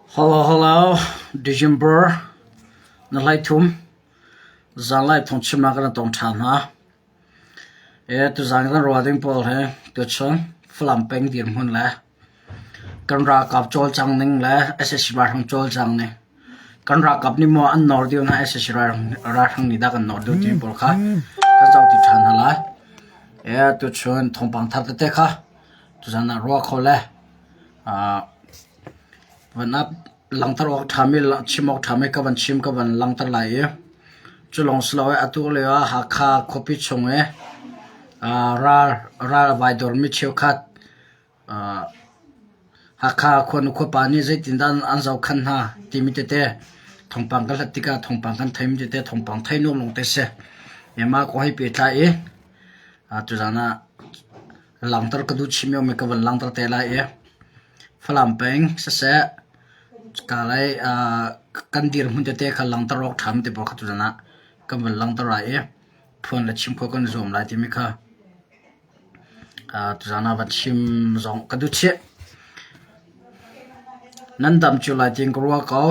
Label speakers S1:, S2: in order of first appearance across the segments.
S1: Hello hello December na hlai thum zanlai thawngchimnak kan tong ṭhan hna. E tuzan kan ruah ding pawl hi tuchun Falam peng dirhmun le kan ralkap cawlcang ning le SSC ralhrang cawlcang ning kan ralkap nih maw an nawr deuh hna SSC ralhrang nih dah kan nawr deuh timi pawl kha kan zoh ti ṭhan hna lai. E tuchun thawngpang thar tete kha tuzan ah ruah kho le Van ah langhter awk ṭhami chim awk ṭhami ka van chim ka van langhter lai i cu lawng si lo i atu lio ah Hakha khuapi chung i ral ral a vai dawrmi cheukhat Hakha khuanu khuapa nih zeitindah an zohkhenh hna timi tete thawngpang kan hlat tikah thawngpang kan theimi tete thawngpang thei nuam lawngte si. Mah kong he pehtlai i tuzaan ah Langhter ka duh chih mi ka van langhter te lai i Falam peng siseh ka lei kan dirhmun tete kha langhter awk ṭha ti pawl kha tuzan ah kan van langhter lai i phuan le chim khawh kan i zuam lai timi kha tuzan ah van chim zong ka duh chih. Nan dam cio lai tiin ka ruah ko.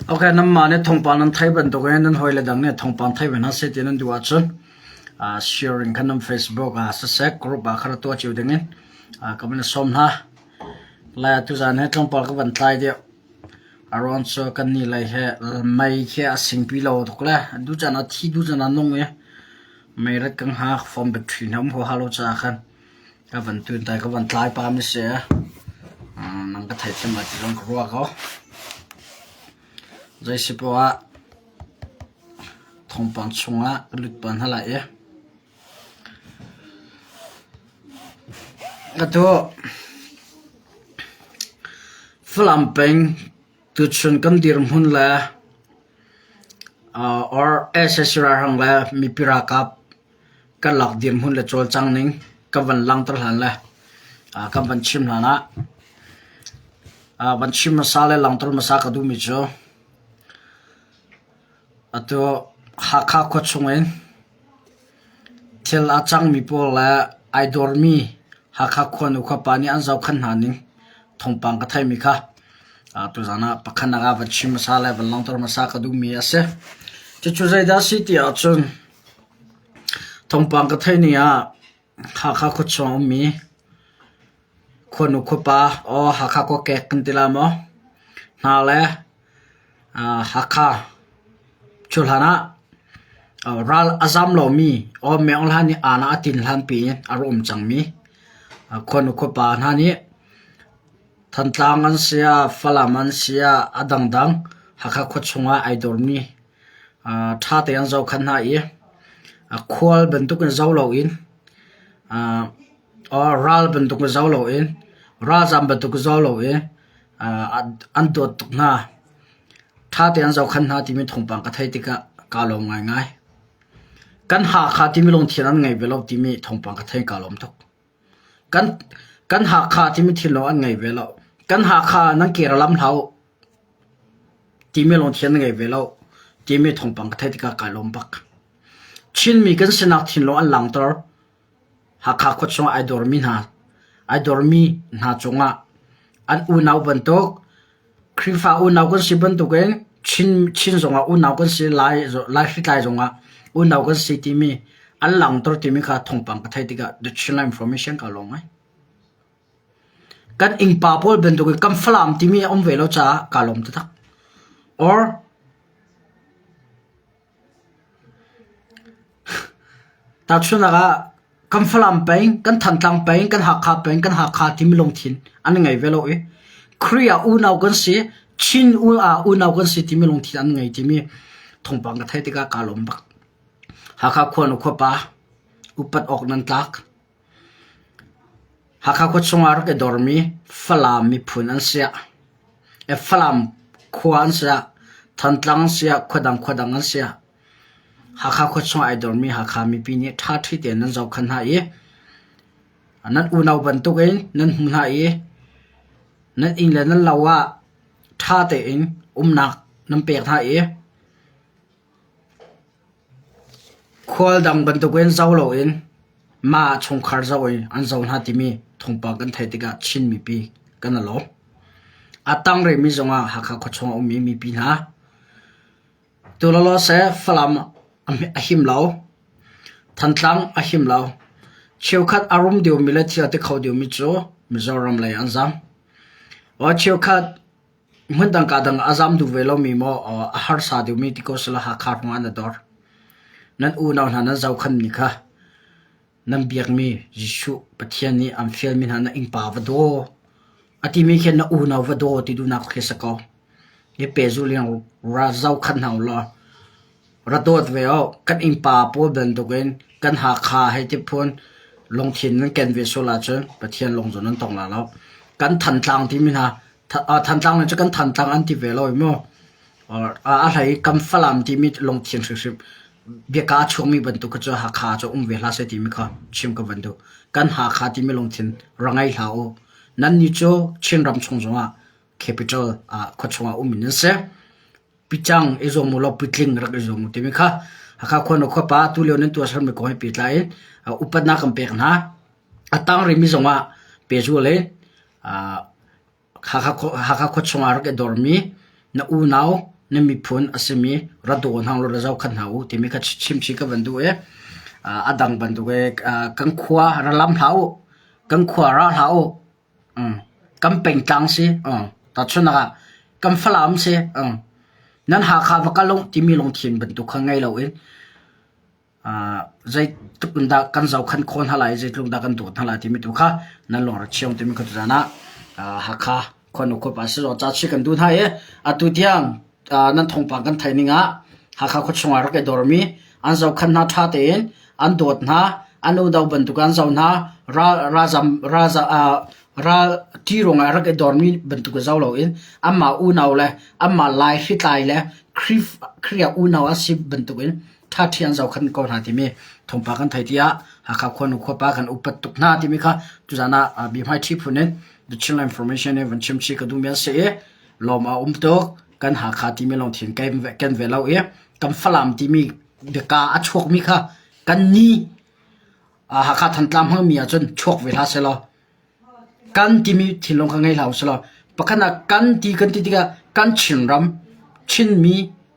S1: Ok, nanmah nih thawngpang nan theih bantukin nan hawile dang nih thawngpang theih ve hna seh ti nan duh ahcun sharing kha nan Facebook ah siseh group ah kha rak tuah cio dingin ka van i sawm hna. Lai tuzaan hi tlawmpal ka van tlai deuh. A ruang cu kan nih lei hi mei khi a singpi lo tuk le duh caan ah thi duh caan ah nung i mei rat kan hngak phone battery hna um huaha lo caah khan Ka van tun tai ka van tlai pah mi si. Nang ka theithiam lai ti zong ka ruah ko. Zei si poah ah thawngpang chungah ka lut pah hna lai i. Atu Falam peng tuchun kan dirhmun le or SSC ralhrang le mipi ralkap Kan lak dirhmun le cawlcang ning ka van langhter hlan le kan van chim hlan ah van chim hmasa le langhter hmasa ka duhmi cu atu Hakha khua chungin thil a cangmi pawl le ai dawrmi Hakha khuanu khuapa nih an zohkhenh hna ning thawngpang ka theimi kha tuzaan ah pakhatnak ah van chim hmasa le van langhter hmasa ka duhmi a si. Cucu zeidah a si ti ahcun Thawngpang ka theih ni ah Hakha khuachung a ummi khuanu khuapa aw Hakha khuakek kan ti lai maw hna le Hakha cu hlan ah ral a zam lomi aw Meng Hlan nih aan ah a tin hlanpi in a rak um cangmi khuanu khuapa hna nih Thantlang an si ah, Falam an si ah, a dangdang Hakha khuachung ah ai dawrmi Ṭha tein an zohkhenh hna i khual bantukin zoh loin ral bantukin zoh loin ralzam bantukin zoh loin an dawt tuk hna. Ṭha tein an zohkhenh hna timi thawngpang ka theih tikah kaa lawm ngaingai. Kan Hakha timi lungthin an ngei ve lo timi thawngpang ka theih kaa lawm tuk. Kan Hakha timi thinlung an ngei ve lo. Kan Hakha nan kir a lam hlah u. Timi lungthin an ngei ve lo timi thawngpang ka theih tikah kai lawm bak. Chinmi kan sinak thinlung an langhter. Hakha khua chungah ai dawrmi hna, ai dawrmi hna cungah an unau bantuk Khrihfa unau kan si bantukin Chin, Chin zongah unau kan si, Lai, Lai hritlai zongah unau kan si timi an langhter timi kha thawngpang ka theih tikah the Chinland Information ka lawm ngai. Kan innpa pawl bantukin kan Falam timi a um ve lo caah kaa lawm taktak. Or tahchunhnak ah kan Falam peng, kan Thantlang peng, kan Hakha peng, kan Hakha timi lungthin an ngei ve lo i Khrih ah unau kan si, Chin ah unau kan si timi lungthin an ngei timi thawngpang ka theih tikah kaa lawm bak. Hakha khuanu khuapa upat awk nan tlak. Hakha khua chungah rak i dormi Falam miphun an si ah, Falam khua an si ah, Thantlang an si ah, khuadang khuadang an si ah, Hakha khua chungah ai dormi Hakha mipi nih ṭhaṭhi tein nan zohkhenh hna i nan unau bantukin nan hmuh hna i nan inn le nan lo ah ṭha tein umnak nan pek hna i Khual dang bantukin zo loin mah chungkhar zoh in an zoh hna timi thawngpang kan theih tikah Chin mipi kan i lawm. A tang rihmi zongah Hakha khuachung a ummi mipi hna tu lawlaw seh Falam a him lo, Thantlang a him lo. Cheukhat a rum deuhmi le thil a ti kho deuhmi cu Mizoram lei an zam. Cheukhat Hmundang kaa dang a zam duh ve lomi maw a harsa deuhmi ti ko selaw Hakha ruangah na dor. Nan unau hna nan zohkhanmi kha nan biakmi Jesuh Pathian nih an fialmi hna na innpa va daw a timi khi na unau va daw ti duhnak khi si ko. Hi pehzulh in ra zohkhan hna u law Ra dawt ve awk, kan innpa pawl bantukin kan Hakha hei ti phun lungthin nan ken ve sual ahcun Pathian lung cu nan tong lai lo. Kan Thantlang timi hna, Thantlang nih cun kan Thantlang an ti ve lo i mu. A hlei kan Falam timi lungthin hrimhrim biaka a chuakmi bantuk kha cu Hakha cu um ve hlah seh timi kha chim ka van duh. Kan Hakha timi lungthin ra ngei hlah u. Nannih cu Chinram chung zongah capital ah khuachung ah um in nan si. Picang i zuam u law pitling rak i zuam u timi kha Hakha khuanu khuapa tulio nan tuahsermi kong he pehtlai in upatnak kan pek hna. A tang rihmi zongah pehzul in Hakha khua chungah rak i dormi na unau na miphun a simi ra daw hna u law ra zohkhenh hna u timi kha chimchih ka van duh i a dang bantuk i kan khua ra lam hlah u, kan khua ra hlah u. Kan pengtlang si. Tahchunhnak ah kan Falam si. Nan Hakha va kal u timi lungthin bantuk kha ngei loin zeitluk in dah kan zohkhenh khawh hna lai, zeitluk dah kan dawt hna lai timi tu kha nan lung rak chiang timi kha tuzaan ah Hakha khuanu khuapa si ca chih kan duh hna i atu tiang nan thawngpang kan theih ning ah Hakha khuachung ah rak i dormi an zohkhenh hna ṭha tein an dawt hna an udo bantuk an zoh hna ral ralzam ralza ral ṭi ruangah rak i dormi bantuk zoh loin anmah unau le anmah Lai hritlai le Khrih ah unau a si bantukin ṭhaṭhi an zohkhenh ko hna timi thawngpang kan theih tiah Hakha khuanu khuapa kan upat tuk hna timi kha tuzaan ah biahmaiṭhi phun in The Chinland Information in van chimchih ka duhmi an si i lawm a um tuk kan Hakha timi lungthin ken ve lo i kan Falam timi biaka a chuakmi kha kan ni Hakha Thantlang hmangmi ahcun chuak ve hlah sehlaw kan timi thinlung kha ngei hlah usih law pakhat ah kan ti kan ti tikah kan Chinram Chinmi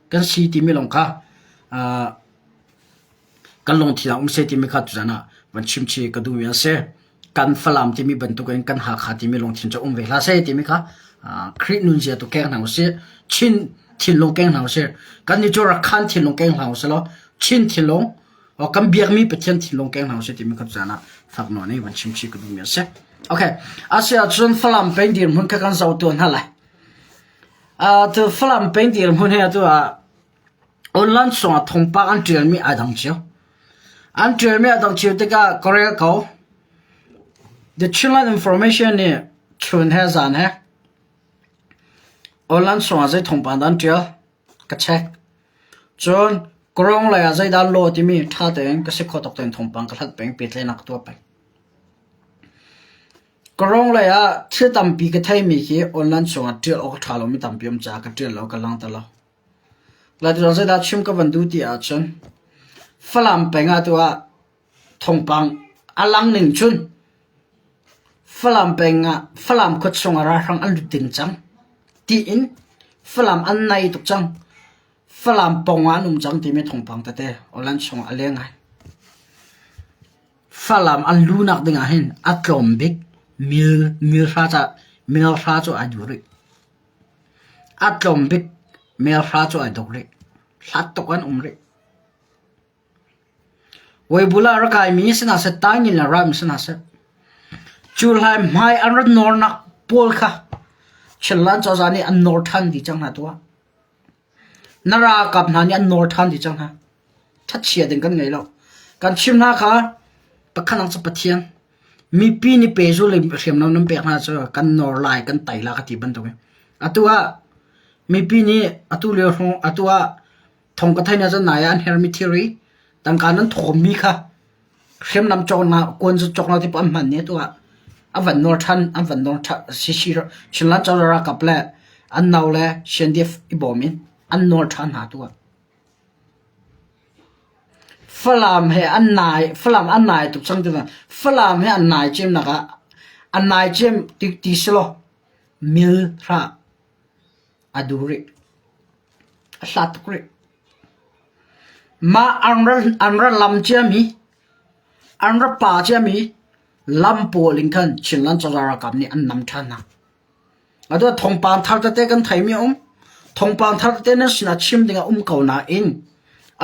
S1: kan si timi lawng kha kan lungthin ah um seh timi kha tuzan ah van chimchih ka duhmi a si. Kan Falam timi bantukin kan Hakha timi lungthin cu um ve hlah seh timi kha Khrih nunzia tu keng hna usih. Chin thinlung keng hna usih. Kannih cu Rakhan thinlung keng hlah usih law Chin thinlung kan biakmi Pathian thinlung keng hna usih timi kha tuzan ah fak nawn i van chimchih ka duhmi a si. Okay. Asiahcun Falam peng dirhmun kha kan zoh tuah hna lai. Uh, tu Falam peng dirhmun he atu ah Online chungah thawngpang an ṭialmi aa dang cio. An ṭialmi aa dang cio tikah ka rel ko. The Chinland Information nih chun he zan he online chungah zei thawngpang dah an ṭial ka check. Cun Kawrong lei ah zeidah law timi ṭha tein ka si khawh tawk tein thawngpang ka hlat peng, pehtlaihnak ka tuah peng. Kawrong lei ah thil tampi ka theimi khi online chungah ṭial awk a ṭha lomi tampi um caah ka ṭial lo, ka langhter lo. Laitlang zeidah chim ka van duh ti ahcun Falam peng ah tu ah thawngpang a lang ning cun Falam peng ah Falam khua chung ah ralhrang an lut ding cang tiin Falam an nai tuk cang. Falam pawng ah an um cang timi thawngpang tete online chung ah a leng ai. Falam an lunak ding ah hin a tlawm bik mil mil hra ca mil hra cu ai duh rih. A tlawm bik melhra cu ai dawk rih. Hlat tuk an um rih. Weibul ah rak kaimi si hna seh, taingin le raimi si hna seh, cu hlai hmai an rat nawrnak pawl kha Chinland cozah nih an nawr ṭhan dih cang hna tuah. Na ralkap hna nih an nawr ṭhan dih cang hna. Ṭhatchia ding kan ngei lo. Kan chim hna kha pakhat cu Pathian mipi nih pehzulh in hriamnam nan pek hna cu kan nawr lai kan tei la ka ti bantuk in. Atu ah mipi nih atu lio hrawng atu ah thong ka theih hna cun nai ah an hermi thilri tangka nan thawmmi kha hriamnam cawknak kuan cu cawknak ti an hman ni atu ah a van nawl ṭhan an van nawl ṭhan CC Chinland cozah ralkap le an nau le CNDF i bawm in an nawl ṭhan hna atu ah. Falam he an nai Falam an nai tuk cang tikah Falam he an nai cemnak ah an nai cem ti ti si law mil hlah a duh rih a hlat tuk rih. Mah an ra an ra lam ciami an ra pa ciami lam pawl in khan Chinland cozah ralkap nih an nam ṭhan hna. Atu ah thawngpang thar tete kan theimi a um. Thawngpang thar tete nan sinah chim ding a um ko nain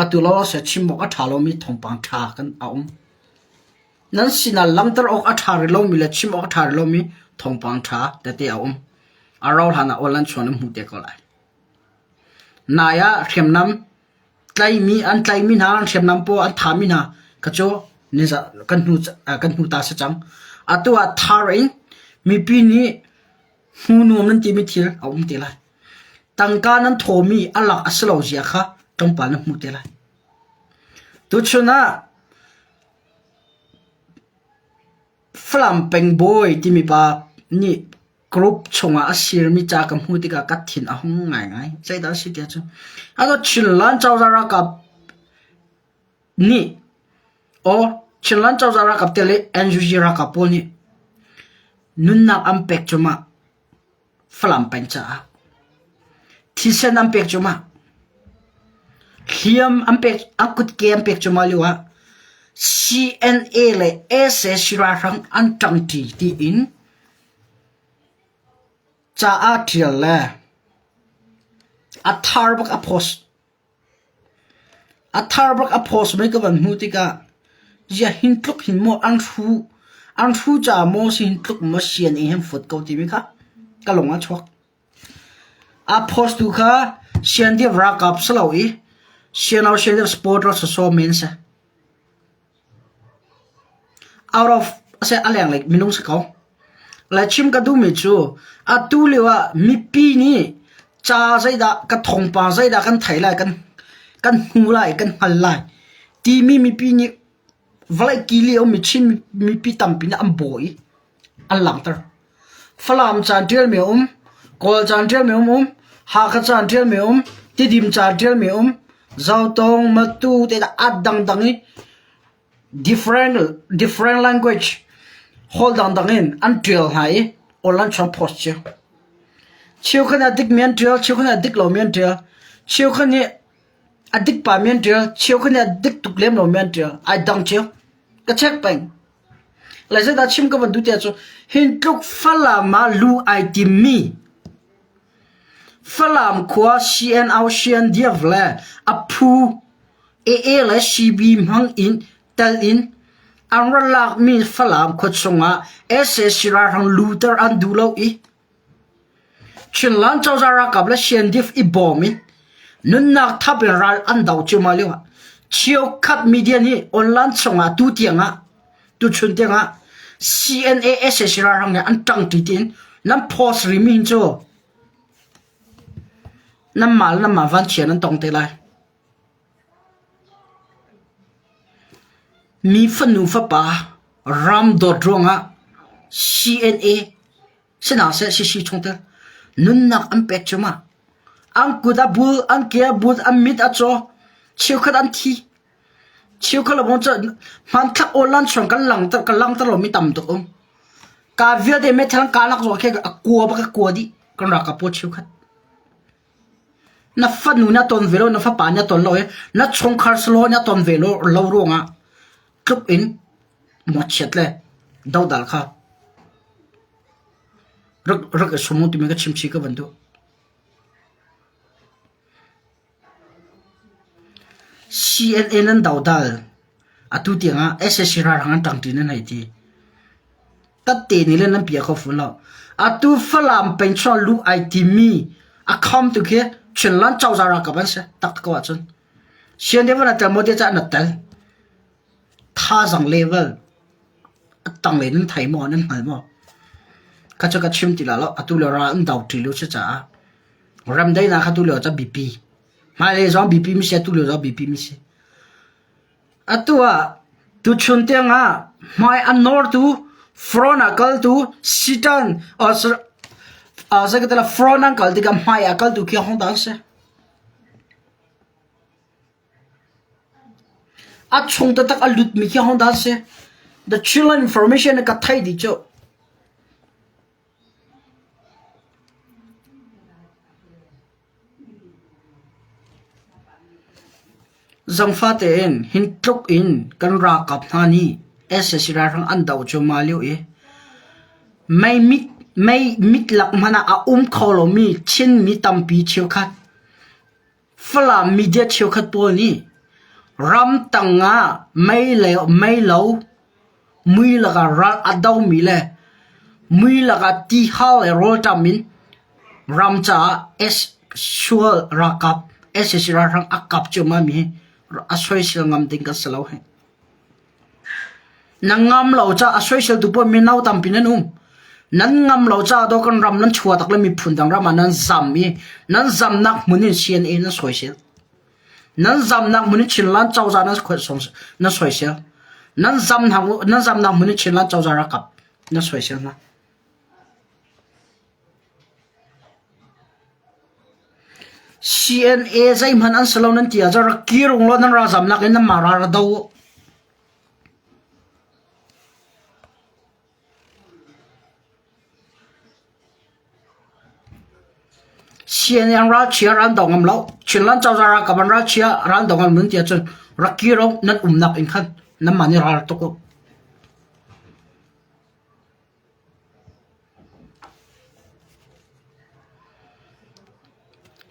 S1: atu lo seh chim awk a ṭha lomi thawngpang ṭha kan a um. Nan sinah langhter awk a ṭha rih lomi le chim awk a ṭha rih lomi thawngpang ṭha tete a um. A rauh hlan ah awl an chuan an hmuh te ko lai. Nai ah hriamnam tlaimi an tlaimi hna an hriamnam pawl an thami hna kha cu nizah kan hnu kan hnu ta si cang. Atu ah thar in mipi nih hmu nuam nan timi thil a um te lai. Tangka nan thawmi a lak a si lo zia kha tlawmpal na hmuh te lai. Tuchun ah Falam peng bawi timi pa nih group chungah a sirmi ca ka hmuh tikah ka thin a hung ngaingai. Zeidah a si tiah cun atu Chinland cozah ralkap nih aw Chinland cozah ralkap te le NUG ralkap pawl nih nunnak an pek cuahmah Falam peng caah thisen an pek cuahmah hliam an pek an kutke an pek cuahmah lio ah CNA le sac ralhrang an ṭangṭi tiin ca aa ṭial le a thar bak a post. A thar bak a post mei ka van hmuh tikah ziah hin tluk hin maw an hru an hru caah maw si hin tluk maw CNA hin fut ko timi kha ka lung a chuak. A post tu kha CNDF ralkap si lo i CNO CNDF supporter sawsawh men si. Out of a lenglei minung si ko. Le chim ka duhmi cu atu lio ah mipi nih ca zeidah ka thawngpang zeidah kan thei lai kan kan hmu lai kan hngal lai timi mipi nih vawlei kili a ummi Chin mipi tampi nih an bawi i an langhter. Falam ca an ṭialmi a um, Kawl ca an ṭialmi a um, Hakha ca an ṭialmi a um, Tidim ca an ṭialmi a um, Zotawng, Matu te a dangdang i different different language holh dangdang in an ṭial hna i online chung post cio. Cheukhat nih a dikmi an ṭial, cheukhat nih a dik lomi an ṭial, cheukhat nih a dik pahmi an ṭial, cheukhat nih a dik tuk lem lomi an ṭial. Ai dang cio. Ka check peng. Le zeidah chim ka van duh tiah cu hin tluk Falam ah lu ai timmi Falam khua CNO CNDF le a phu AA le CB hmang in tel in an ra lakmi Falam khua chungah sac ralhrang luter an duh lo i Chinland cozah ralkap le CNDF i bawm in nunnak thap in ral an do cuahmah lio ah cheukhat media nih online chungah tu tiang ah tuchun tiang ah CNA sac ralhrang nih an ṭangṭi tiin nan post rihmi hin cu nanmah le nanmah vanchia nan tong te lai. Mi fanu fapa ram dawt ruangah CNA Sihmanhsehlaw sisi chungtel nunnak an pek cuahmah. An kut a bul, an ke a bul, an mit a caw. Cheukhat an thi. Cheukhat le bang cu hmanthlak online chung kan langter kan langter lomi tam tuk um. Ka vialte meithal ka lak zong khi a kua bak a kua dih kan ralkap pawl cheukhat. Na fanu na ton ve lo, na fapa na ton lo i na chungkhar salo na ton ve lo, lo ruangah tluk in mawchiat le dodal kha rak rak i sum timi ka chim chih ka van duh. CNN an dodal atu tiangah sac ralhrang an ṭangṭi nan hei ti. Tatte nih le nan pia kho fawn lo. Atu Falam peng chung luh ai timi a kham tu khi Chinland cozah ralkap an si tak ko ahcun. CNDF na tel maw ti cah na tel. Thazaang level a tanglei nan thei maw nan hngal maw? Kha cu ka chim ti la lo. Atu le ral an do ṭi lu si caah remdaihnak kha tu lio ca biapi. Hmailei zong biapi mi si, atu lio zong biapi mi si. Atu ah tuchun tiang ah hmai a nawrtu, front ah kaltu, Satan, uh, front an kal tikah hmai ah kaltu khi hong dah an si. A chung taktak a lutmi khi hong dah a si? The Chinland Information ka theih dih cu. Zangfa tein hin tluk in kan ralkap hna nih sac ralhrang an doh cuahmah lio i mei mit mei mit lak hmanh ah a um kho lomi Chinmi tampi cheukhat Falam media cheukhat pawl nih ramtang ah mei lo mui lakah ral a domi le mui lakah tihal le rawlṭam in ram caah sual ralkap sac ralhrang a kap cuahmahmi hi a soisel ngam ding kan si lo hih. Na ngam lo caah a soiseltu pawl mino tampi nan um. Nan ngam lo caah dawh kan ram nan chuah tak le miphun dang ram ah nan zam i nan zamnak hmun in CNA nan soisel. Nan zamnak hmun in Chinland cozah nan nan soisel. Nan zamnak nan zamnak hmun in Chinland cozah ralkap nan soisel hna. CNA zeihmanh an si lo nan ti ahcun rak kir ung law nan ralzamnak in nanmah ral ra do u. CNA an ralchia ral do ngam lo. Chinland cozah ralkap an ralchia ral do ngam nan ti ahcun rak kir u nan umnak in khan nanmah nih ral tuk u.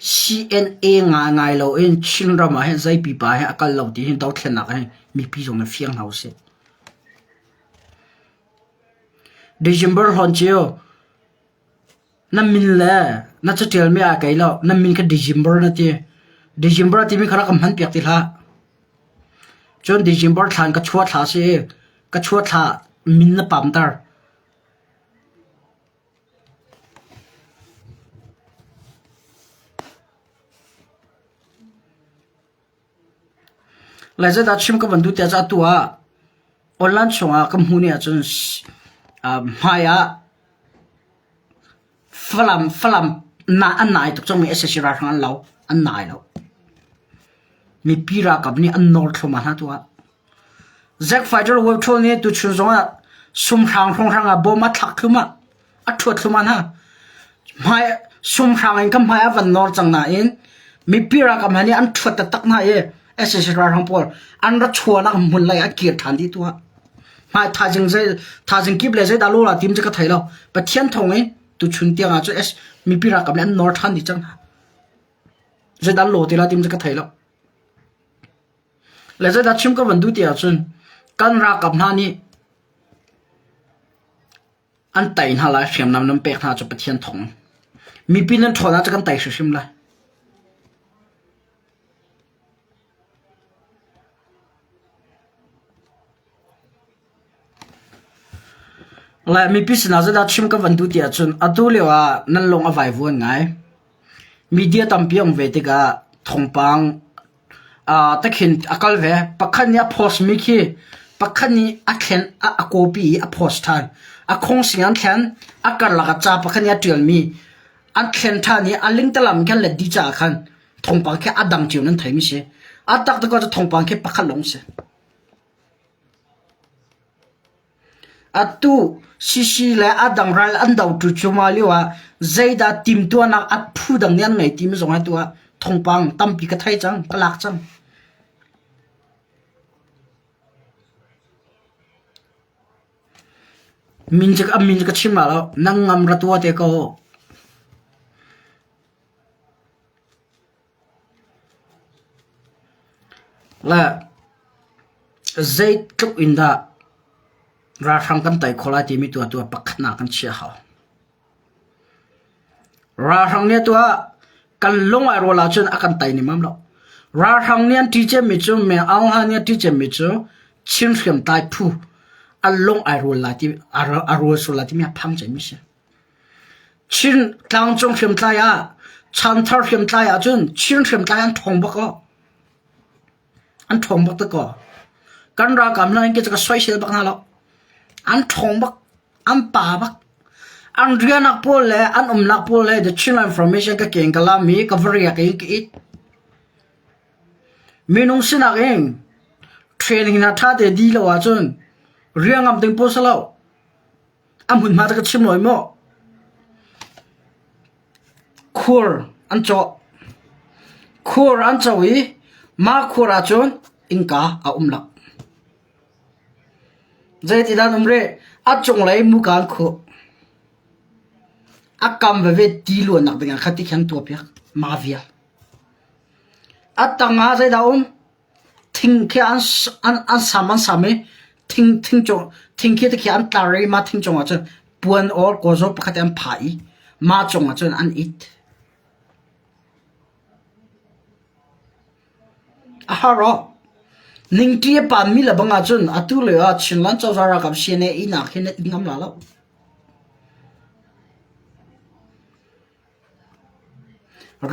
S1: CNA ngaingai loin Chinram ah hin zei pipa he a kal lo ti hi dothlennak hi mipi zong nih fiang hna usih. December hlawn cio na min le na caṭialmi aa kei lo na min kha December na ti. December timi kha rak ka hman piak ti hlah. Cun December thla in ka chuah thla a si i ka chuah thla min na pamter. Lai zeidah chim ka van duh tiah atu ah online chungah ka hmuh ni ahcun hmai ah Falam Falam na an nai tuk cangmi sac ralhrang an lo an nai lo. Mipi ralkap nih an nawr thluahmah hna tu ah. Zack Fighter World Tour nih tuchun zongah sumhrang hrawnghrang ah bom a thlak thluahmah a ṭhuat thluahmah hna. Hmai sumhrang in ka hmai a van nawr cang nain mipi ralkap hna nih an ṭhuat taktak hna i sac ralhrang pawl an ra chuahnak hmun lei ah kir ṭhan dih tu ah. Hmai thaizing zei thaizing kip le zeidah lawla tim cu ka thei lo. Pathian thawng in tuchun tiang ah cu S mipi ralkap nih an nawr ṭhan dih cang hna. Zeidah law ti la tim cu ka thei lo. Le zeidah chim ka van duh ti ahcun kan ralkap hna nih an tei hna lai hriamnam nan pek hna cu Pathian thawng. Mipi nan ṭhawn ah cu kan tei hrimhrim lai. Lai mipi sinah zeidah chim ka van duh ti ahcun atu lio ah nan lung a vaivuan ngai. Media tampi a um ve tikah thawngpang uh, takhin a kal ve. Pakhat nih a post mi khi pakhat nih a thlen a, a copy i a post ṭhan. A khawngsing an thlen, a karlak ah ca pakhat nih a ṭialmi an thlen ṭhan i a lingtalam khan let dih caah khan thawngpang khi a dang cio nan theimi si. A taktak ah cu thawngpang khi pakhat lawng si. Atu CC le a dang ral an dotu cuahmah lio ah zeidah timhtuahnak a phu dang nih an ngei timi zong atu ah thawngpang tampi ka thei cang, ka lak cang. Min cu a min cu ka chim la lo. Nang ngam ra tua te ko. Le zeitluk in dah ralhrang kan tei khawh lai timi tu atu ah pakhatnak kan chiah hau. Ralhrang nih atu ah kan lung ai rual ahcun a kan tei nemam lo. Ralhrang nih an ṭih cemmi cu Meng Aung Hlaing nih a ṭih cemmi cu Chin hriamtlai phu an lung ai rual lai ti a rual sual lai timi a phang cemmi si. Chin tlangcung hriamtlai ah chanthar hriamtlai ahcun Chin hriamtlai an ṭhawng bak aw. An ṭhawng bak tak aw. Kan ralkap hna in ka soisel bak hna lo. An ṭhawng bak. An pa bak. An rianak pawl le an umnak pawl le The Chinland Information ka keng ka lam i ka va riak i ka it. Minung sinak in training hna ṭha te di lo ahcun riangam ding pawl si lo. A hmunhma cu ka chim lawi maw? Khur an cawh. Khur an co i mah khur ahcun innka a um lo. Zeitidah an um rih? A cunglei muka an khuh. A kam veve ti luannak dingah kha ti khan tuahpiak. Mah vial. A tangah zeidah a um? Thing khi an an sam an sam i thing thing cung thing khi tikhi an tlar i mah thing cungah cun puan or kawzaw pakhat an phah i mah cungah cun an it. A har aw. Ningṭi a panmi le bang ahcun atu lio ah Chinland cozah ralkap CNA ihnak hi na it ngam la lo.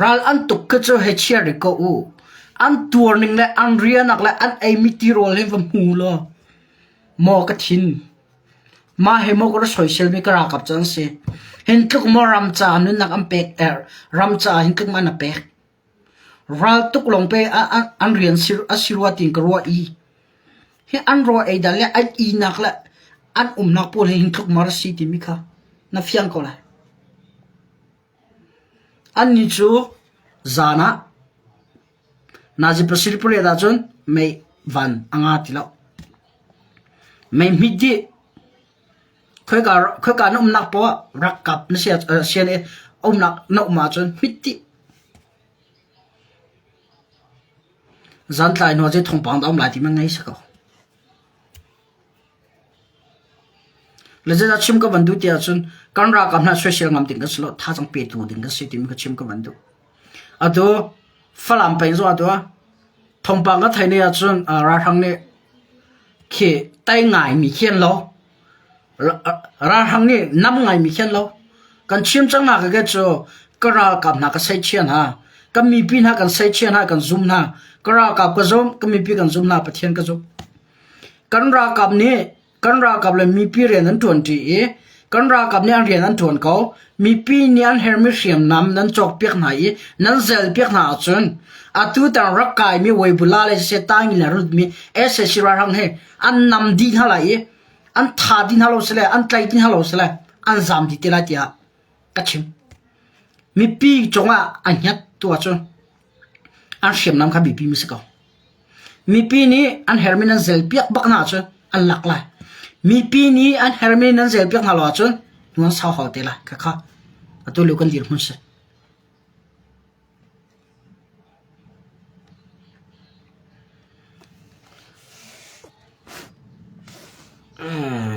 S1: Ral an tuk khi cu hei chia rih ko u. An tuarning le an rianak le an eimi tirawl hi va hmu law maw ka thin. Mah hi maw ka ra soiselmi ka ralkap cu an si. Hin tluk maw ram caah nunnak an pek er, ram caah hin tluk maw an pek. Ral tuk lawng pe an rian a si rua tiin ka ruah i hi an rawl ei dan le an ihnak le an umnak pawl hi hin tluk maw a si timi kha na fiang ko lai. Annih cu zan ah nazi pasarih pariat ahcun mei van a nga ti lo. Mei hmit dih. Khoika khoika na umnak poah ah rak kap na sian i umnak na um ahcun hmit dih. Zantlai hnu ah zei thawngpang dah um lai ti man ngei si ko. Le zeidah chim ka van duh ti ahcun kan ralkap hna soisel ngam ding kan si lo, thazaang petu ding kan si timi kha chim ka van duh. Atu Falam peng zong atu thawngpang ka theih ni ahcun ralhrang nih khi tai ngaimi khi an lo. Ralhrang nih nam ngaimi khi an lo. Kan chim cang hna ka cu ka ralkap hna ka seichia hna, kan mipi hna kan seichia hna, kan zum hna. Ka ralkap ka zum, ka mipi kan zum hna, Pathian ka zum. Kan ralkap nih kan ralkap le mipi rian an ṭuanṭi i kan ralkap nih an rian an ṭuan ko. Mipi nih an herhmi hriamnam nan cawkpiak hna i nan zelpiak hna ahcun atu tang rak kaimi Weibula le siseh Tangin le rutmi sac ralhrang he an nam dih hna lai i an tha dih hna lo sile an tlai dih hna lo sile an zaam dih te lai tiah ka chim. Mipi cungah a hnget tu ahcun an hriamnam kha biapi mi si ko. Mipi nih an hermi nan zelpiak bak hna ahcun an lak lai. Mipi nih an hermi nan zelpiak hna lo ahcun hnu an sau hau te lai. Khakha atu lio kan dirhmun si.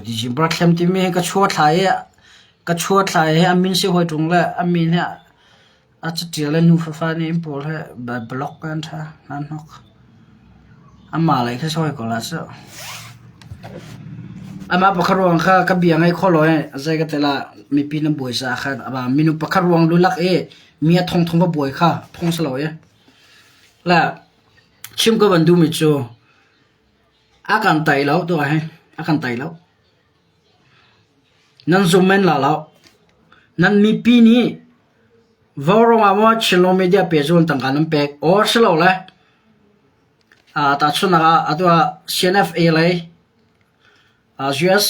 S1: December thlem timi hi ka chua thla i ka chua thla i a min si hawi ṭung le a min hi A caṭial le nufafa nih inn pawl he block an ṭha hnahnok. Amah lei kha sawi ko hlah seh. Amah pakhat ruang kha ka bia ngei kho lo i zei ka tel ah mipi nan buai caah khan aba minung pakhat ruang lulak i mi a thongthong va buai kha phung si lo i. Le chim ka van duhmi cu a kan tai lo tu ah hin a kan tai lo. Nan zum men la lo. Nan mipi nih vaurawng ah maw Chinlung media pehzul tangka nan pek or silole tahchunhnak ah atu ah CNFA lei US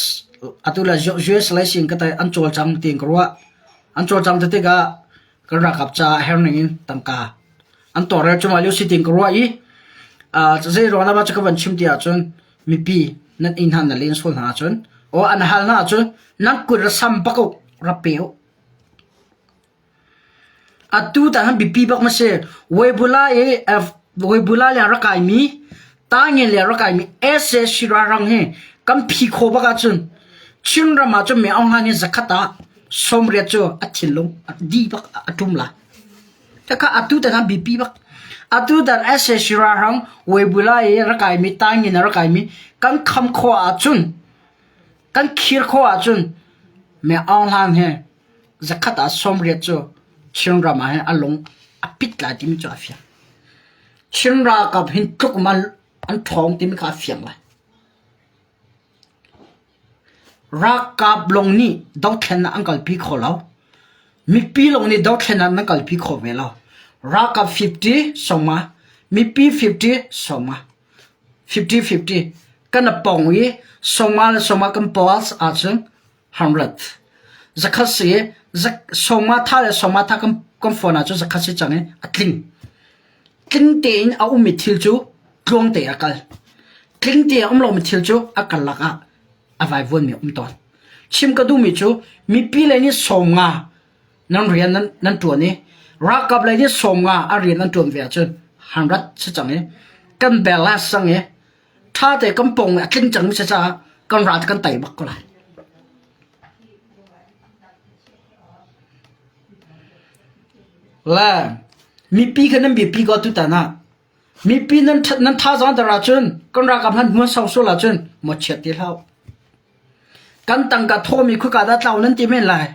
S1: atu le US lei sin ka an cawlcang tiin ka ruah. An cawlcang ti tikah kan ralkap caah herh ning in tangka an tawlrel cuahmah lio si tiin ka ruah i zei ruang dah cu ka van chim ti ahcun mipi nan inn hna na len sual hna ahcun aw an hal hna ahcun nan kut ra sam bak uh ra pe uh. Atu tan han bipi bak ma si Weibula i Weibula le rak kai mi Tangen le rak kai mi SSC rang hi kan phi kho bak ahcun Chinram ah cun mi Aung Hlaing hi zakhat ah 80 cu a thinlung a di bak a ṭum lai. Khakha atu tan ah bipi bak. Atutan sac ralhrang Weibula i rak kaimi Taingin a rak kaimi kan kham khawh ahcun kan khir khawh ahcun Me Aung Hlaing he zakhat ah 80 cu Chinram ah hin a lung a pit lai timi cu a fiang. Chin ralkap hin tluk man an ṭhawng timi kha a fiang lai. Ralkap lawng nih dothlennak an kalpi kho lo. Mipi lawng nih dothlennak nan kalpi kho ve lo. Ralkap 50 sawma, mipi 50 sawma. 50-50 kan a pong i sawma le sawma kan pause ahcun 100. Zakhat si sawma tha le sawma tha kan kan phone ahcun zakhat si cang i a tling. Tling tein a ummi thil cu tluang te a kal. Tling te a um lomi thil cu a karlak ah a vaivuanmi a um tawn. Chim ka duhmi cu mipi lei nih 50 nan rian nan, nan ṭuan i ralkap lei nih 50 a rian an ṭuan ve ahcun 100 si cang i kan balance cang i ṭha te kan pong a tling cangmi si caah kan ral kan tei bak ko lai. Le mipi kha nan biapi ko tutan ah mipi nan ṭhat nan thazaang dar ahcun kan ralkap hmanh hmuan sau sual ahcun mawchiat ti hlah. Kan tangka thawmi khuika dah tlau nan ti men lai.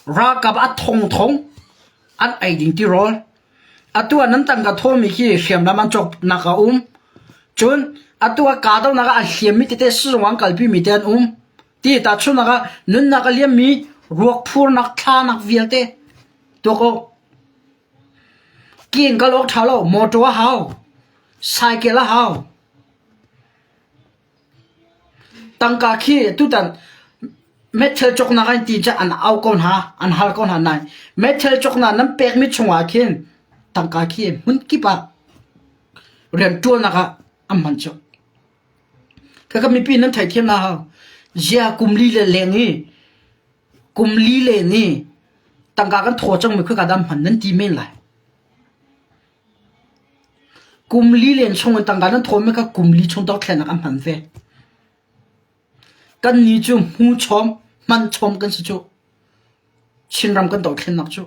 S1: Ralkap a thongthong an ei ding ti rawl. Atu ah nan tangka thawmi khi hriamnam an cawknak a um. Cun atu ah kahdohnak ah a hliammi tete sizung an kalpimi te an um. Ti tahchunhnak ah nunnak a liammi ruak phurnak thlanak vialte tuak u. Ki in kal awk ṭha lo, motor a hau, cycle a hau. Tangka khi tutan meithal cawknak an ti cah an au ko hna, an hal ko hna nain meithal cawknak nan pekmi chungah khin tangka khi hmunkip ah rianṭuannak ah an hman cawk. Khakha mipi nan theithiam na hau. Zia kum li le leng i kum li len i tangka kan thaw cangmi khika dah hman nan ti men lai. Kum li len chung in tangka nan thawmi kha kum li chung dothlennak an hman ve. Kannih cu hmu chawm, hman chawm kan si cu. Chinram kan dothlennak cu.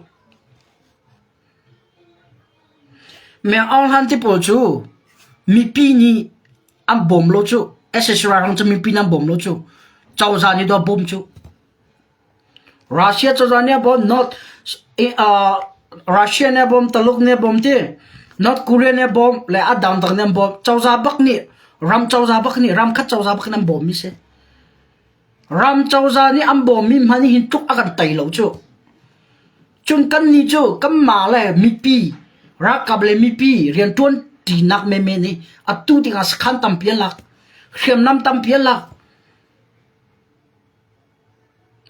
S1: Me Aung Hlan ti pawl cu mipi nih an bawm lo cu. SSR rang cu mipi nih an bawm lo cu. Cozah nih dawh bawm cu. Russia cozah nih a bawm, North uh, Russia nih a bawm, Taluk nih a bawm ti. North Korea nih a bawm le a dangdang nih an bawm. Cozah bak nih ram cozah bak nih ram khat cozah bak in an bawmmi si. Ram cozah nih an bawmmi hmanh hin tluk a kan tei lo cu. Cun kannih cu kanmah le mipi, ralkap le mipi rianṭuan ṭinak menmen i atu tiangah sakhan tampi an lak, hriamnam tampi an lak.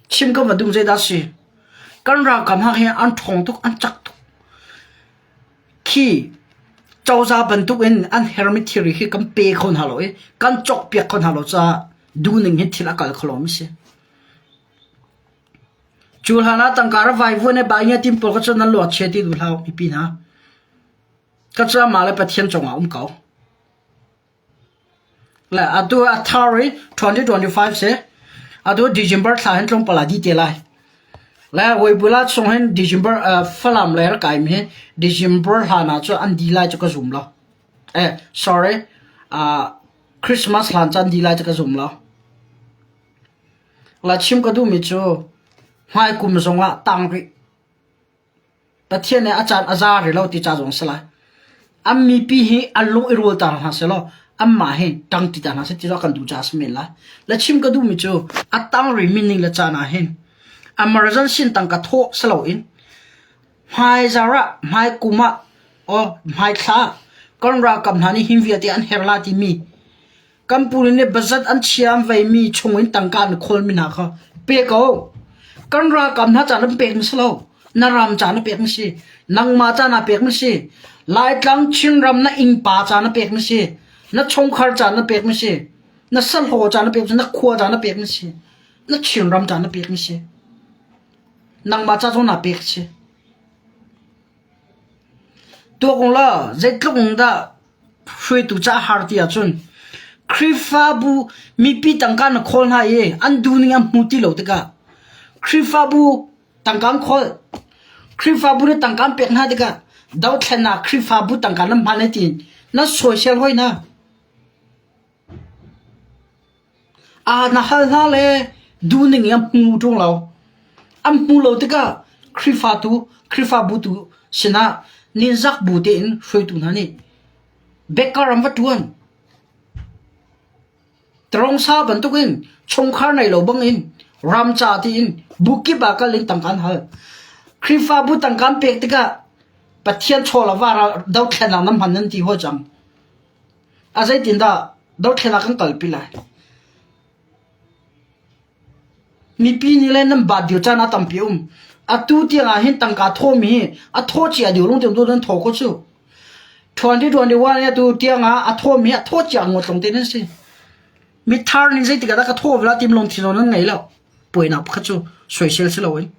S1: Chim ka va duh zeidah a si? Kan ralkap hna hi an ṭhawng tuk, an cak tuk. Khi cozah bantukin an hermi thilri hi kan pe kho hna lo i kan cawkpiak kho hna lo caah duhning hin thil a kal kho lomi si. Cu hlan ah tangka ra vaivuan i bai tim pawl kha cu nan luat chia ti duh hlah mipi hna. Ka cu amah le Pathian cungah um ko. Le atu a thar i 2025 si. Atu December thla hin tlawmpal ah dih te lai. Le Weibula chung hin December uh, Falam le rak kaim hi December hlan ah cu an di lai cu ka zum lo. Eh, sorry. Uh, Christmas hlan cu an di lai cu ka zum lo. La chim ka duhmi cu hmai kum zongah tang rih. Pathian nih a caan a za rih lo ti ca zong a si lai. An mipi hi an lung i rual ta hna sehlaw anmah hi ṭang ti ta hna seh ti cu a kan duh caah a si men lai. Le chim ka duhmi cu a tang rihmi ning le caan ah hin emergency in tangka thawh si loin hmaizarh ah, hmaikum ah, or hmaithla ah kan ralkap hna nih hin vialte an herh la timi Kan pu nih bazat an chia an veimi chungin tangka an khawlmi hna kha pe ko. Kan ralkap hna ca na pekmi si lo. Na ram ca na pekmi si. Nangmah ca na pekmi si. Laitlang Chinram na innpa ca na pekmi si. Na chungkhar ca na pekmi si. Na sahlaw ca na pekmi si. Na khua ca na pekmi si. Na Chinram ca na pekmi si. Nangmah ca zong na pek si. Tuak la zeitluk dah hruaitu ca har ti ahcun Khrihfabu mipi tangka na khawl hna i an duhning an hmu ti lo tikah Khrihfabu tangka an khawl. Khrihfabu nih tangka an pek hna tikah Dothlennak Khrihfabu tangka nan hman ai tiin nan sawisel hoi hna. Aa na hal hna le duhning in an hmu ṭung lo. An hmu lo tikah Khrihfa tu, Khrihfabu tu sinah ninzak bu tein hruaitu hna nih Baker an va ṭuan. Tarongsa bantukin chungkhar nei lo bangin ram ca tiin bu kip ah kal in tangka an hal. Khrihfabu tangka an pek tikah Pathian chaw le va dothlennak nan hman nan ti hawi cang. A zeitindah dothlennak kan kalpi lai? Mipi nih le nan baat dih caan a tampi um. Atu tiang ah hin tangka thawmi hi a thaw cia dih lung tiang nan thaw ko cu. 2021 i atu tiang ah a thawmi a thaw cia ngawt lawng te nan si. Mithar nih zeitik ah dah ka thaw ve la tim lungthin zong nan ngei lo. Puainak pakhat cu soisel si loin.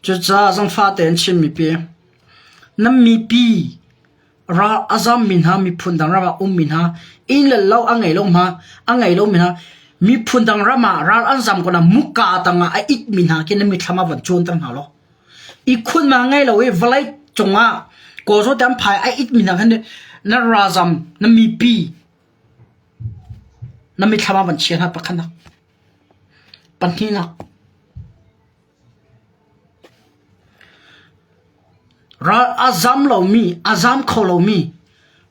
S1: Cucaah zangfah tein Chin mipi, nan mipi ral a zammi hna, miphun dang ram ah ummi hna, inn le lo a ngei lo hna, a ngei lomi hna, miphun dang ram ah ral an zam ko na muka tangah a itmi hna khi na mithlam ah van cuanter hna law. Ihkhun ma ngei lo i vawlei cungah kawlrawn te an phai a itmi hna khan na ralzam, na mipi, na mithlam ah van chia hna pakhatnak. Pahnihnak. Ral a zam lomi, a zam kho lomi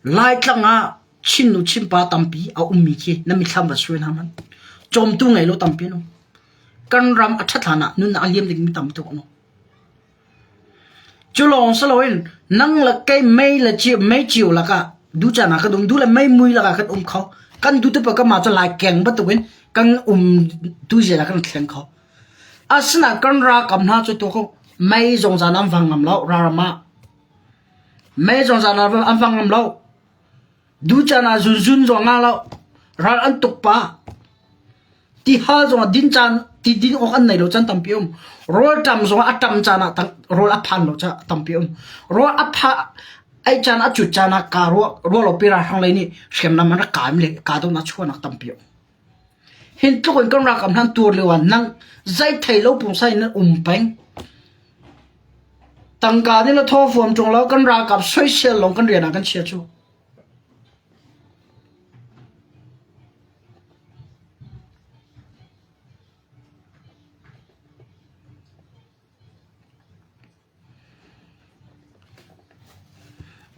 S1: Laitlang ah Chin nu Chin pa tampi a ummi khi na mithlam va suai hna hmanh. Cawmtu ngei lo tampi an um. Kan ram a ṭhat hlan ah nunnak a liam dingmi tam tuk an um. Cu lawng si loin nang le kei mei le cio, mei cio lakah du caan ah kan um, du le mei mui lakah kan um kho. Kan du te pa mah cu lai keng bantukin kan um tu zia kan thleng kho. Asinain kan ralkap hna cu tu mei zongzal an vang ngam lo ralram ah. Mei zongzal an vang ngam lo. Du caan ah zunzun zong ngah lo. Ral an tuk pah. Tihal zongah din caan ti din awk an nei lo caan tampi um. Rawl ṭam zongah a ṭam caan ah rawl a phan lo caah tampi um. Rawl a pha ei caan a cut caan ah kaa ruah ruah lo pi ralhrang lei nih hriamnam an rak kaim le kahdohnak chuahnak tampi um. Hin tluk in kan ralkap hna an tuar lio ah nang zei thei lo pungsan in nan um peng. Tangka nih la thaw fuam ṭung lo kan ralkap soisel lawng kan rian ah kan chia cu.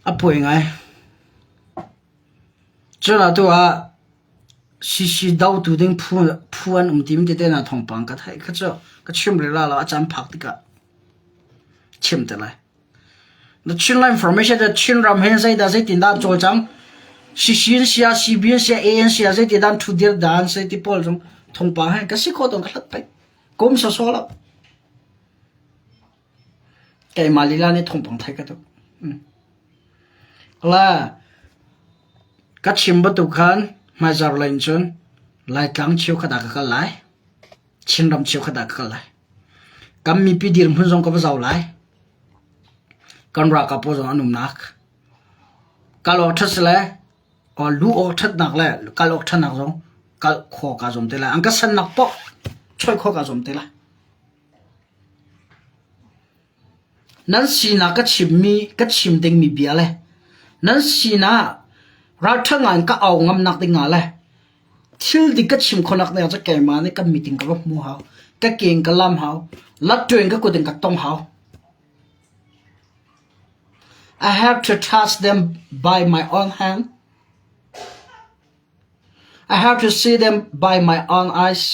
S1: A poi ngai. Cun atu ah CC dotu ding phu, phu an um tim tete na thawngpang ka theih kha cu ka chim rih la lo a caan phak tikah chim te lai. The Chinland Information that Chinram he zeidah zeitindah an cawlcang CC an sia CB an sia A an sia zeitindah an ṭhutdir dah an si ti pawl zong thawngpang he ka si khawh tawn ka hlat peng. Kum sawsawh lo. Keimah lila nih thawngpang theih ka duh. La ka chim bantuk khan hmaizarh lei in cun Laitlang cheukhat ah ka kal lai. Chinram cheukhat ah ka kal lai. Kan mipi dirhmun zong ka va zoh lai. Kan ralkap pawl zong an umnak. Kal awk ṭhat si le luh awk ṭhatnak le kal awk ṭhatnak zong kal khawh kaa zuam te lai. An ka sannak paoh choih khawh kaa zuam te lai. Nan sinah ka chimmi ka chim dingmi bia le nan sinah ralṭha ngai in ka au ngamnak ding ah le thil dik ka chim khawhnak ding ah cun keimah nih ka meeting ka va hmu hau, ka ke in ka lam hau, latṭu in ka kut in ka tong hau. I have to touch them by my own hand. I have to see them by my own eyes.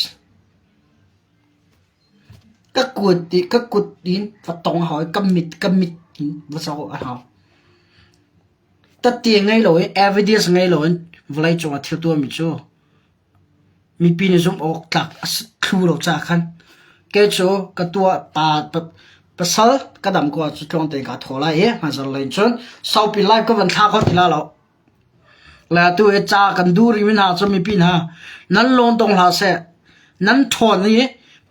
S1: Ka kut i ka kut in va tong a hau i ka mit ka mit in va zoh a hau. Tette ngei lo i evidence ngei lo in vawlei cungah thil tuahmi cu mipi nih zumh awk tlak a si thlu lo caah khan kei cu ka tuah pa pasal ka dam ko ahcun tluang tein kaa thaw lai i hmaizarh lei in cun saupi live ka van thla kho ti lai lo. Le atu hi ca kan duh rihmi hna cu mipi hna nan lawn dong hlah seh. Nan ṭhawn i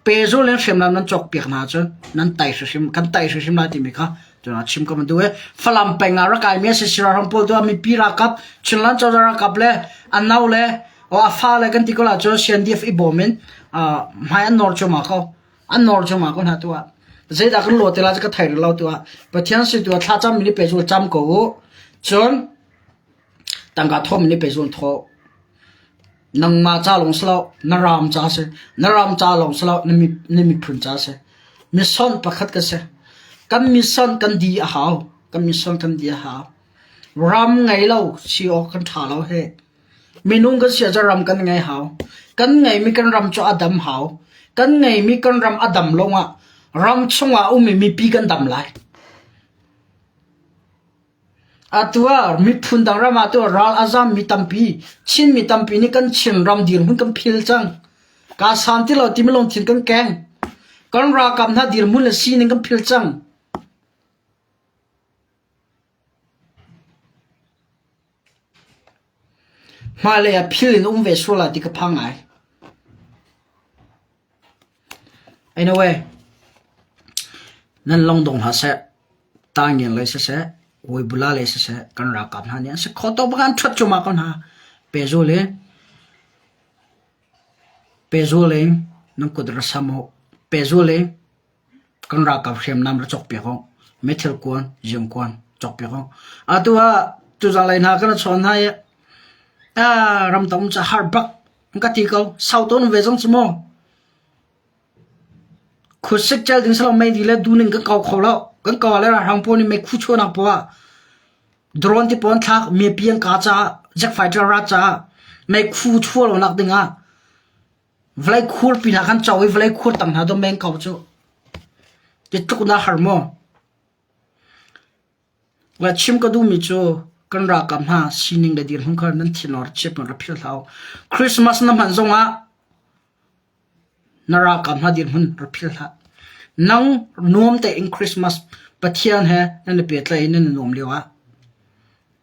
S1: pehzul in hriamnam nan cawkpiak hna ahcun nan tai hrimhrim kan tai hrimhrim lai timi kha. Cun chim ka duh i Falam peng ah rak kaimi a si Siraram pawl tu ah mipi ralkap Chinland cozah ralkap le a nau le a fa le kan ti ko la cun CNDF i bawm in hmai an nawr cuahmah ko. An nawr cuahmah ko hna tu ah. Zeidah kan lawh te la cu ka thei rih lo tu ah. Pathian si tu ah thlacam mi nih pehzul cam ko u. Cun tangka thawh mi nih pehzul thawh. Nangmah ca lawng si lo, na ram ca si. Na ram ca lawng si lo, na miphun ca si. Mission pakhat ka si. Kan mission kan di a hau. Kan mission kan di a hau. Ram ngei lo si awk kan ṭha lo he. Minung kan si ahcun ram kan ngei hau. Kan ngeimi kan ram cu a dam hau. Kan ngeimi kan ram a dam lawngah ram chungah ummi mipi kan dam lai. Atu ah miphun dang ram ah tu ral a zammi tampi, Chinmi tampi nih kan Chinram dirhmun kan phil cang. Kaa san ti lo timi lungthin kan keng. Kan ralkap hna dirhmun le sining kan phil cang. Hmailei ah phil in um ve sual lai ti ka phang ngai. Anyway, nan lung dong hlah seh. Tangian lei siseh, Wibula lei siseh kan ralkap hna nih an si kho tuk bak an ṭhuat cuahmah ko hna. Pehzul in pehzul in nan kut ra sam u. Pehzul in kan ralkap hriamnam ra cawkpiak u. Meithal kuan, ziamkuan cawkpiak u. Atu ah tuzaan lei hna kan i chawn hna i ah ramtang um cu a har bak an ka ti ko. Sau tawn ve zong cu maw. Khuasik cel ding silo meidi le duning kan kau kho lo. Kan kau le ralhrang pawl nih meikhu chuahnak poah ah drone ti pawl an thlak mipi an ka caah jet fighter rat caah meikhu chuah lonak ding ah vawlei khur pi hna kan co i vawlei khur tang hna dawh meng ko cu. Ti tluk na har maw? Va chim ka duhmi cu kan ralkap hna sining le dirhmun kha nan thinor chiat ra philh hlah u. Christmas na hman zongah Na ralkap hna dirhmun rak philh hlah. Nang nuam tein Christmas Pathian he nan i pehtlaih i nan i nuam lioah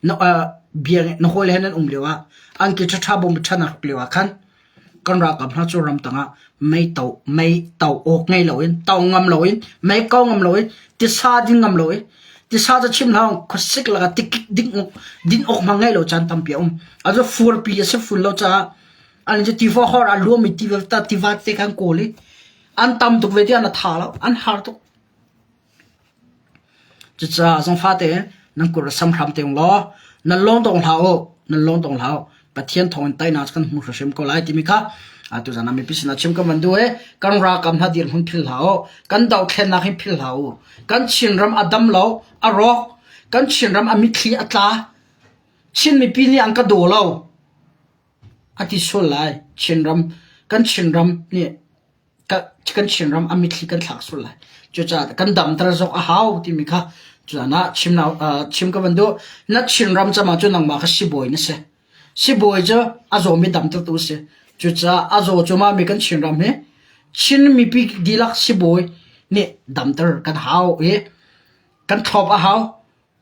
S1: na uh, bia na hawile he nan um lioah angki ṭhaṭha bawm ṭha na hruk lioah khan kan ralkap hna cu ramtang ah mei to mei to awk ngei loin to ngam loin mei ko ngam loin tisa din ngam loin tisa cu chim hlah khuasik lakah tikik ding din awk hmang ngei lo caan tampi a um. A cu furpi a si fun lo caah An cu tiva hor a luami tiva tiva te khan kawl i an tam tuk ve tiah na tha lo an har tuk. Cucaah zongfa te nan kut sam hram te law nan lawng dong hlah u nan lawng dong hlah u Pathian thawng in teinak cu kan hmu hrimhrim ko lai timi kha atu zan ah mipi sinah chim kan van duh i kan ralkap hna dirhmun phil hlah u kan dohthlennak hi phil hlah u kan Chinram a dam lo a rawk kan Chinram a mitthli a tla Chin mipi nih an ka daw lo A ti sual lai. Chinram, kan Chinram nih kan Chinram a mitthli kan thlak sual lai. Cucaah kan damter zok a hau timi kha cun ah chim chim ka van duh. Na Chinram cam ahcun nangmah kha sibawi na si. Sibawi cu a zawmi damtertu si. Cucaah a zaw cuahmah mi kan Chinram hi Chin mipi dihlak sibawi nih damter kan hau i kan thlop a hau.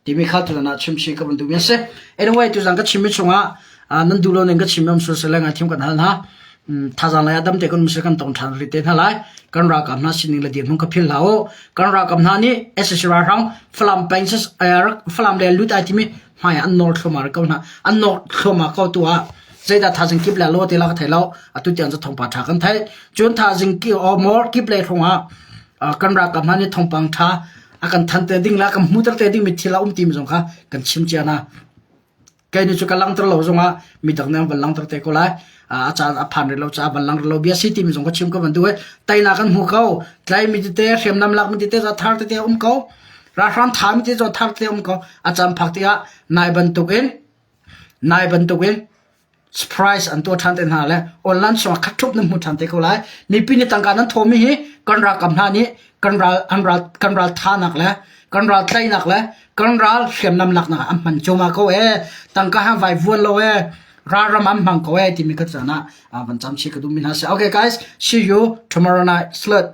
S1: timi kha tuzan ah chimchih ka van duhmi a si. Anyway, tuzan ka chimmi chungah nan duh lo ning ka chim am sul sele ngai thiam kan hal hna. Thazang lai adam te kan um kan tong than ri te hna lai. Kan ralkap hna sining le dirhmun ka phil hlah u. Kan ralkap hna nih SSC ralhrang Falam peng Falam le lut ai timi hmai an nor thluahmah ko hna. An nor thluahmah ko tu ah zeidah thazing kip le lo te la ka thei lo. Atu tiang cu thawngpa tha kan thei. Cun thazing ki o mor kip le hrong ah kan ralkap hna nih thawngpang tha a kan than te ding la kan hmuter te ding mi thil a um ti mi zong kha kan chim cia na kei ni cu ka langter lo zongah midang nih an van langter te ko lai a caan a phan rih lo caah van lang lo bia si ti mi zong ka chim ka van duh teinak kan hmu ko tlai mi tete hriamnam lak mi tete za thar tete um ko ralhrang tha mi tete thar tete um ko a caan phak tikah nai bantukin nai bantukin Surprise an tuah ṭhan te hna le online chungah khat ṭhup nan hmu ṭhan te ko lai. Mipi nih tangka nan thawmi hi kan ralkap hna nih kan ral an ral kan ral thanak le kan ral tlaihnak le kan ral hriamnam laknak ah an hman cuahmah ko ee. Tangka han vai vuan lo ee. Ralram an hmang ko ee timi ka caan ah van cam chih ka duhmi hna si. Okay guys, see you tomorrow night. Salute.